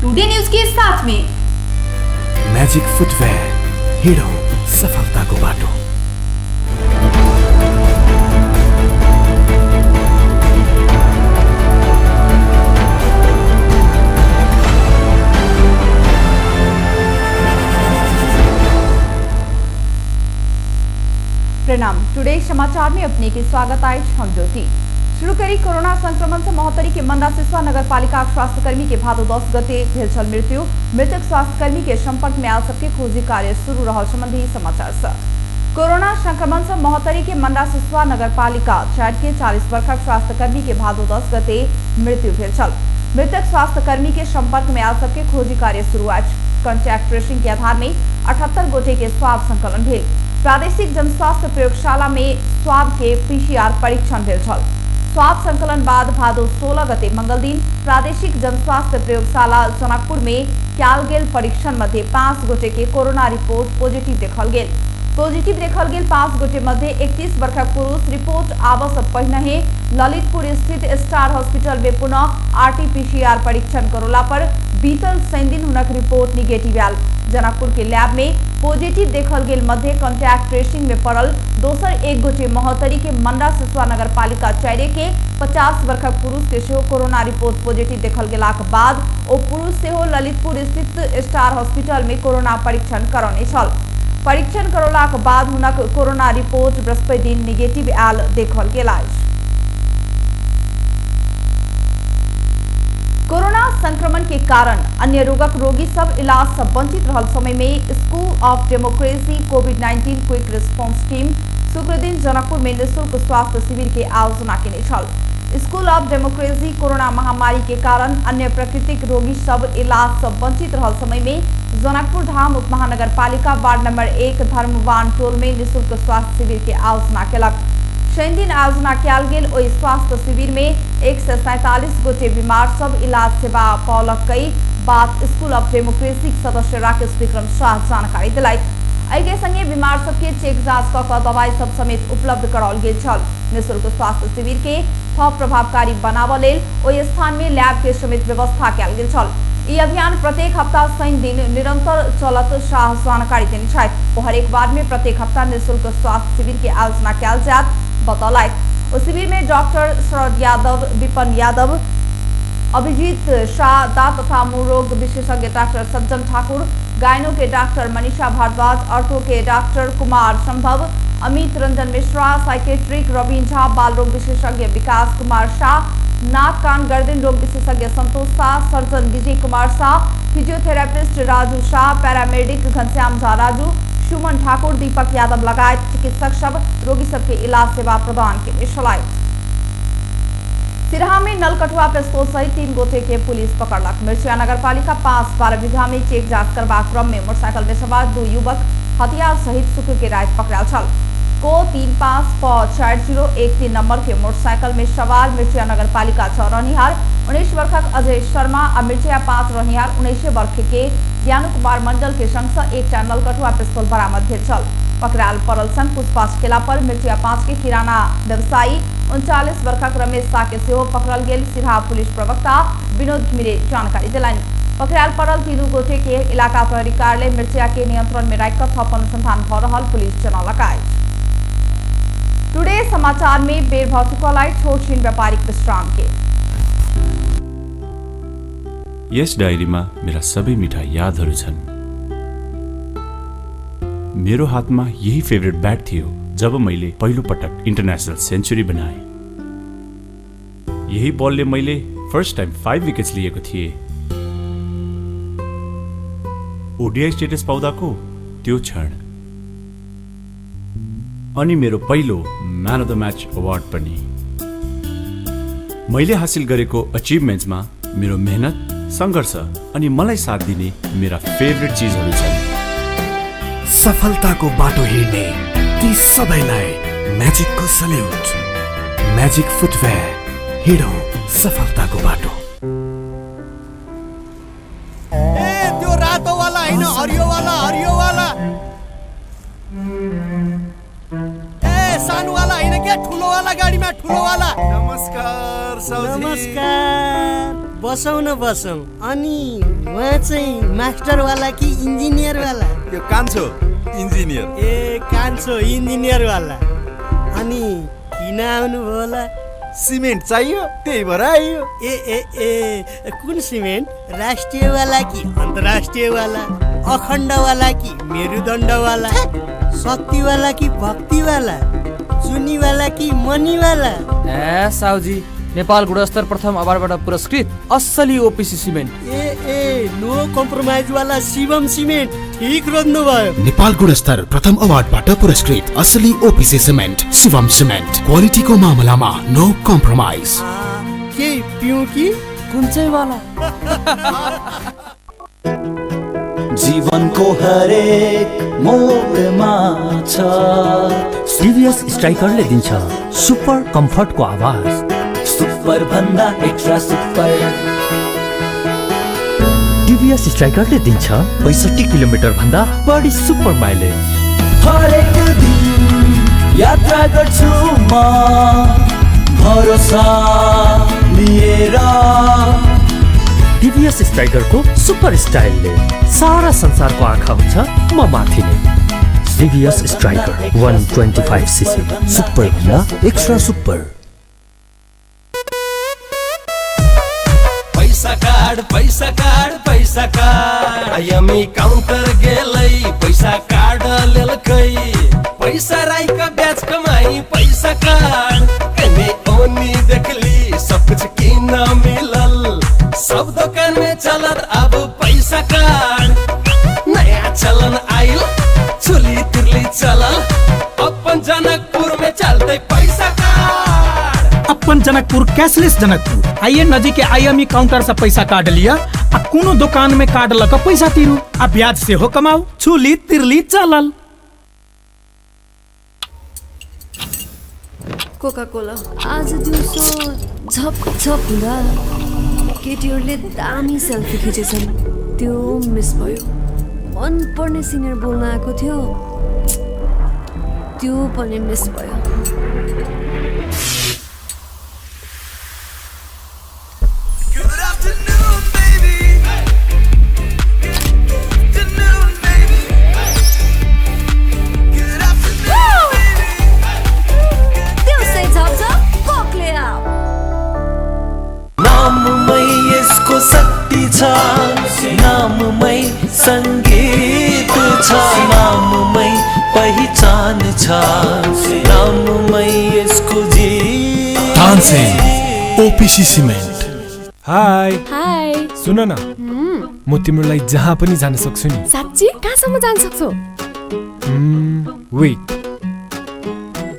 Today news के साथ में। म्याजिक फुटवेयर, हिँडौँ सफलताको बाटो। प्रणाम, टुडे समाचार में अपने के स्वागत आए हम ज्योति। शुरू करी कोरोना संक्रमण से महोत्तरी के मंदा सिसवा नगर पालिका स्वास्थ्यकर्मी के भादो 10 गते भेल छल मृत्यु। मृतक स्वास्थ्यकर्मी के संपर्क में आयल सबके खोजी कार्य शुरू रहल संबंधी समाचार से। कोरोना संक्रमण से महोत्तरी के मंदा सिसवा नगर पालिका 4 के 40 वर्षक स्वास्थ्यकर्मी के भादो 10 गते मृत्यु भेल छल। मृतक स्वास्थ्यकर्मी के संपर्क में आयल सबके खोजी कार्य शुरू अछि। कॉन्टैक्ट ट्रेसिंग के आधार में 78 गोटे के स्वाब संकलन भेल। प्रादेशिक जनस्वास्थ्य प्रयोगशाला में स्वाब के पीसीआर परीक्षण भेल छल। स्वाब संकलन बाद भादो 16 गते मंगल दिन प्रादेशिक जनस्वास्थ्य प्रयोगशाला जनकपुर में कयल गेल परीक्षण मध्ये 5 गोटे के कोरोना रिपोर्ट पॉजिटिव देखल गेल। पॉजिटिव देखल गेल 5 गोटे मध्ये 31 वर्षक पुरुष रिपोर्ट आबऽ सँ पहिनहे ललितपुर स्थित स्टार हॉस्पिटल में पुनः आरटीपीसीआर परीक्षण करौला पर बीतल शनि दिन हुनक रिपोर्ट निगेटिव आयल। जनकपुर के लैब में पॉजिटिव देखल गेल मध्य कॉन्टैक्ट ट्रेसिंग में पड़ल दोसर एक गोटे महोत्तरी के मंडा सिसवा नगर पालिका 4 के 50 वर्षक पुरुष के सेहो कोरोना रिपोर्ट पॉजिटिव देखल गेलाक बाद ओ पुरुष सेहो ललितपुर स्थित स्टार हॉस्पिटल में कोरोना परीक्षण करौने छल। परीक्षण करौलाक बाद हुनक कोरोना रिपोर्ट बृहस्पति दिन निगेटिव आयल देखल गेल अछि। कोरोना संक्रमण के कारण अन्य रोगक रोगी सब इलाज से वंचित रहल समय में school of democracy COVID-19 quick response team शुक्र दिन जनकपुर में निःशुल्क स्वास्थ्य शिविर के आयोजना केने छल। स्कूल ऑफ डेमोक्रेसी कोरोना महामारी के कारण अन्य प्राकृतिक रोगी सब इलाज से वंचित रहल समय में जनकपुर धाम उपमहानगर पालिका वार्ड नंबर 1 धर्मवान टोल में निःशुल्क स्वास्थ्य शिविर के आयोजना केलक। शनि दिन आयोजना कयल गेल ओहि स्वास्थ्य शिविर में 147 गोटे बीमार सब इलाज सेवा पौलक कई बात स्कूल ऑफ डेमोक्रेसी सदस्य राकेश विक्रम शाह जानकारी दिलथि। एहि संगे बीमार सबके चेक जांच कऽ कऽ दवाई सब समेत उपलब्ध कराओल गेल छल। निःशुल्क स्वास्थ्य शिविर के थप प्रभावकारी बनाबऽ लेल ओहि स्थान में लैब के समेत व्यवस्था कयल गेल छल। ई अभियान प्रत्येक हफ्ता शनि दिन निरंतर चलत शाह जानकारी देने छथि। ओ हरेक वार्ड में प्रत्येक हफ्ता निःशुल्क स्वास्थ्य शिविर के आयोजना कयल जायत बतौलथि। ओ शिविर में डॉक्टर शरद यादव, विपन यादव, अभिजीत शाह, दांत तथा मुंह रोग विशेषज्ञ डॉक्टर सज्जन ठाकुर, गायनो के डॉक्टर मनीषा भारद्वाज, ऑर्थो के डॉक्टर कुमार संभव, अमित रंजन मिश्रा, साइकेट्रिक रवीन झा, बाल रोग विशेषज्ञ विकास कुमार शाह, नाक कान गर्दन रोग विशेषज्ञ संतोष Shah, surgeon Vijay Kumar Shah, physiotherapist Raju Shah, paramedic Ghanshyam Jha Raju, Suman Thakur, Deepak Yadav लगायत चिकित्सक सब रोगी सबके इलाज सेवा प्रदान केने छलथि। सिरहा में नलकटुआ पिस्तौल सहित 3 गोटे के पुलिस पकड़लक। मिर्चिया नगर पालिका 5 12 बीघा में चेक जांच करबाक क्रम में मोटरसाइकिल में सवार 2 युवक हथियार सहित शुक्र के राति पकड़ायल छल। को 3 5 प 4 0 1 3 नंबर के मोटरसाइकिल में सवार मिर्चिया नगर पालिका 6 रहनिहार 19 वर्षक अजय शर्मा आ मिर्चिया 5 रहनिहार 19 वर्ष के ज्ञानु कुमार मंडल के संग से एकटा नलकटुआ पिस्तौल बरामद भेल छल। पकड़ायल पड़ल संग पूछताछ केला पर मिर्चिया 5 के किराना व्यवसायी 39 वर्षक रमेश शाह के सेहो पकड़ल गेल। सिरहा पुलिस प्रवक्ता विनोद घिमिरे जानकारी देलनि। पकड़ायल पड़ल 3 गोटे के इलाका प्रहरी कार्यालय मिर्चिया के नियंत्रण में राखि कऽ थप अनुसंधान भऽ रहल पुलिस जनौलक अछि। टुडे समाचार में बेर भऽ चुकल अछि छोट छिन व्यापारिक विश्राम के। यस डायरीमा मेरा सबै मिठा यादहरू छन्। मेरो हातमा यही फेभरेट ब्याट थियो जब मैले पहिलो पटक इन्टरनेसनल सेन्चुरी बनाएँ। यही बलले मैले फर्स्ट टाइम 5 विकेट्स लिएको थिएँ। ओडिआई स्टेटस पाउँदाको त्यो क्षण अनि मेरो पहिलो man of the match award पनि। मैले हासिल गरेको अचिभमेन्ट्समा मेरो मेहनत, सङ्घर्ष अनि मलाई साथ दिने मेरा फेभरेट चिजहरू छन्। सफलताको बाटो हिँड्ने ती सबैलाई म्याजिकको सल्युट। म्याजिक फुटवेयर, हिँडौँ सफलताको बाटो। ए त्यो रातोवाला होइन, हरियोवाला, हरियोवाला। ए सानोवाला होइन क्या, ठुलोवाला गाडीमा, ठुलोवाला। नमस्कार साउजी। नमस्कार। बसौँ न बसौँ। अनि उहाँ चाहिँ मास्टरवाला कि इन्जिनियरवाला? यो कान्छो इन्जिनियर। ए कान्छो इन्जिनियरवाला। अनि किन आउनुभयो होला? सिमेन्ट चाहियो, त्यही भएर आइयो। ए ए ए कुन सिमेन्ट? राष्ट्रियवाला कि अन्तर्राष्ट्रियवाला? अखण्डवाला कि मेरुदण्डवाला? शक्तिवाला कि भक्तिवाला? चुनीवाला कि मनीवाला? ए साउजी, नेपाल गुणस्तर प्रथम अवार्डबाट पुरस्कृत असली ओपिसी सिमेन्ट। ए ए नो कम्प्रोमाइज वाला शिवम सिमेन्ट, ठिक रोज्नु भयो। नेपाल गुणस्तर प्रथम अवार्डबाट पुरस्कृत असली ओपिसी सिमेन्ट, शिवम सिमेन्ट। क्वालिटीको मामलामा नो कम्प्रोमाइज। के पिउँ कि कुन चाहिँ वाला? जीवनको हरेक मोडमा छ सिरियस स्ट्राइकरले दिन्छ सुपर कम्फर्टको आवाज, सुपर भन्दा एक्स्ट्रा सुपर। टिभीएस स्ट्राइकरले दिन्छ 65 किलोमिटर भन्दा बढी सुपर माइलेज। हरेक दिन यात्रा गर्छु म भरोसा लिएर। टिभीएस स्ट्राइकरको सुपर स्टाइलले सारा संसारको आँखा हुन्छ म माथि नै। टिभीएस स्ट्राइकर 125 सीसी, सुपर भन्दा एक्स्ट्रा सुपर। पैसा कार्ड, पैसा कार्ड, पैसा कार्ड। आइएमई काउंटर गेलै, पैसा कार्ड लेलकै। पैसा राई का ब्याज कमाई पैसा कार्ड। एने ओनी देखली सब कुछ किन मिलल, सब दुकान में चलत अब पैसा कार्ड। नया चलन आइल, चुली तिरली चलल, अपन जनकपुर में चलते पैसा कार्ड। अपन जनकपुर कैशलेस जनकपुर। आइए नजीक के आईएमई काउंटर से पैसा कार्ड लिया आ कोनो दुकान में कार्ड लग पैसा तीरू आ ब्याज से हो कमाऊ। चुली तिरली चलल। कोका कोला आज दिउँसो झप झप हुँदा केटीहरूले दामी सेल्फी खिचेछन्, त्यो मिस भयो। मनपर्ने सिनियर बोल्न आएको थियो, त्यो पनि मिस भयो। नाममै यसको शक्ति छ, नाममै संगीत छ, नाममै पहिचान छ, नाममै यसको जीवन। Tansen OPC cement. Hi hi, सुन न, म तिम्रो लागि जहाँ पनि जान सक्छु नि। साँच्ची? कहाँसम्म जान सक्छौ? वेट,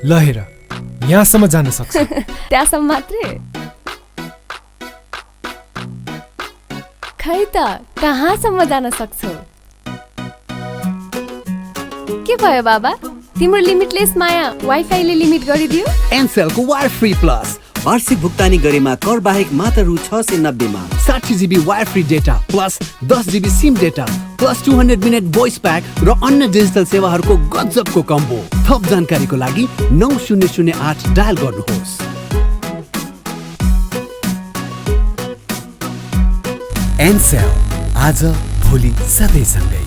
ल हेर, यहाँसम्म जान सक्छु। त्यहाँसम्म मात्रै? खै त कहाँसम्म जान सक्छौ? के भयो बाबा, तिम्रो लिमिटलेस माया वाइफाईले लिमिट गरिदियो? एनसेलको वायर फ्री प्लस वार्षिक भुक्तानी गरेमा कर बाहेक मात्र रु 690 मा 60 GB wire free data plus 10 GB SIM data plus 200 minute voice pack र अन्य डिजिटल सेवाहरूको गजबको कम्बो। थप जानकारीको लागि 9008 डायल गर्नुहोस्। एनसेल, आज भोलि सधैँ सँगै।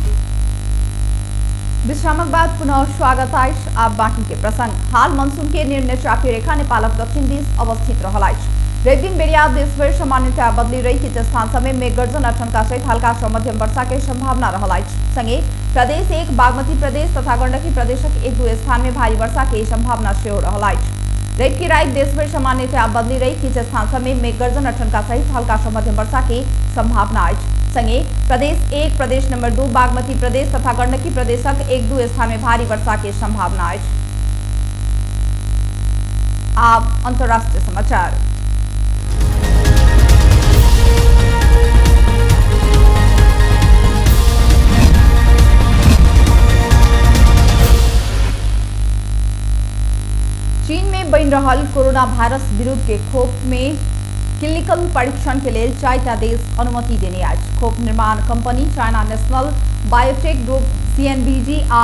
विश्रामक बाद पुनः स्वागत अछि। आब बाकी के प्रसंग। हाल मनसून के निम्न चापी रेखा नेपालक दक्षिण दिस अवस्थित रहल अछि। रविदिन बेरिया देशभरि सामान्यतया बदली रही किछु स्थान सभमे मेघगर्जन आ ठनका सहित हल्का सँ मध्यम वर्षा के संभावना रहल अछि। संगे प्रदेश 1, बागमती प्रदेश तथा गंडकी प्रदेशक 1-2 स्थान में भारी वर्षा के संभावना सेहो रहल अछि। रवि की राति देशभरि सामान्यतया बदली रही किछु स्थान सभमे मेघगर्जन आ ठनका सहित हल्का सँ मध्यम वर्षा के संभावना अछि। संगे प्रदेश 1, प्रदेश नंबर 2, बागमती प्रदेश तथा गंडकी प्रदेशक 1-2 स्थान में भारी वर्षा के संभावना अछि। आप अंतर्राष्ट्रीय समाचार। चीन में बनि रहल कोरोना वायरस विरुद्ध के खोप में क्लिनिकल परीक्षण के लेल 4टा देश अनुमति देने अछि। खोप निर्माण company China national biotech group CNBG आ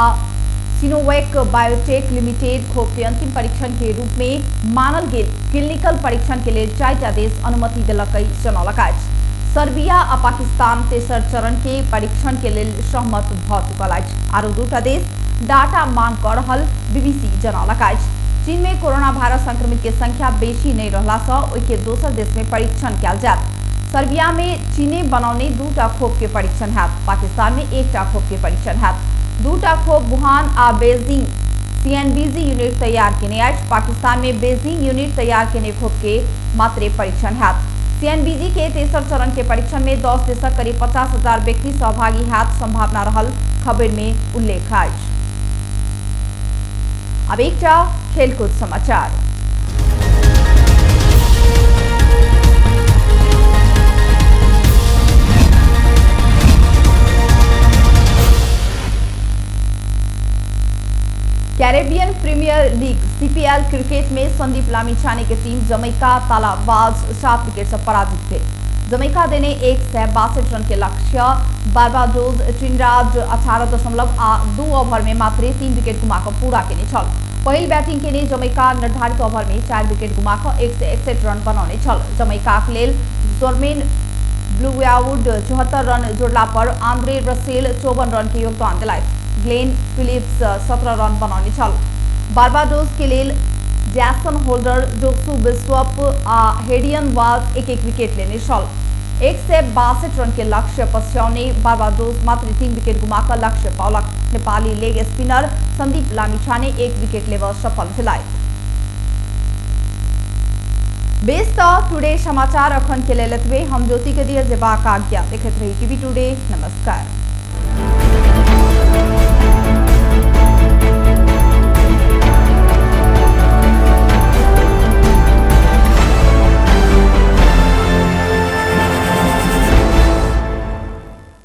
सिनोवेक बायोटेक लिमिटेड खोप के अंतिम परीक्षण के रूप में मानल गेल क्लिनिकल परीक्षण के लेल 4टा देश अनुमति देलक जनौलक अछि। सर्बिया आ पाकिस्तान तेसर चरण के परीक्षण के लेल सहमत भ चुकल अछि। आरो दूटा देश डाटा मांग क रहल बीबीसी जनौलक अछि। चीन में कोरोना वायरस संक्रमित के संख्या बेसी नहीं रहला सँ ओहि के दोसर देश में परीक्षण कयल जायत। सर्बिया में चीने बनौने दूटा खोप के परीक्षण हैत। पाकिस्तान में एकटा खोप के परीक्षण हैत। दूटा खोप वुहान आ बेजिंग सीएनबीजी यूनिट तैयार केने अछि। पाकिस्तान में बेजिंग यूनिट तैयार केने खोप के मात्रे परीक्षण हैत। सीएनबीजी के तेसर चरण के परीक्षण में 10 देशक करीब 50,000 व्यक्ति सहभागी हैत संभावना रहल खबर में उल्लेख अछि। अब एकटा खेलकूद समाचार। Caribbean Premier League CPL cricket में संदीप लामिछाने के टीम जमैका तालाबाज 7 विकेट से पराजित भेल। जमैका देने 162 रन के लक्ष्य बारबाडोस ट्रिनिडाड 18.2 ओवर में मात्र 3 विकेट गुमाकर पूरा केने छल। पहिल बैटिंग केने जमैका निर्धारित ओवर में 4 विकेट गुमाकर 161 रन बनौने छल। जमैका के लेल जोर्मेन ब्लूयावुड 74 रन जोड़ला पर आंद्रे रसेल 54 रन के योगदान दिलाए। ग्लेन फिलिप्स 17 रन बनौने छल। बारबाडोस के लेल जैसन होल्डर, जोसु बिस्वप आ हेडियन वाज 1-1 विकेट लेने छल। 162 रन के लक्ष्य पछ्याउने बारबाडोस मात्र 3 विकेट गुमाकर लक्ष्य पाउलक। नेपाली लेग स्पिनर संदीप लामिछाने 1 विकेट लेब सफल भेलाइ। बेस त टुडे समाचार अखन के लेल एतबे। हम ज्योति के दिए जेबाक आज्ञा। देखैत रही टीवी टुडे। नमस्कार।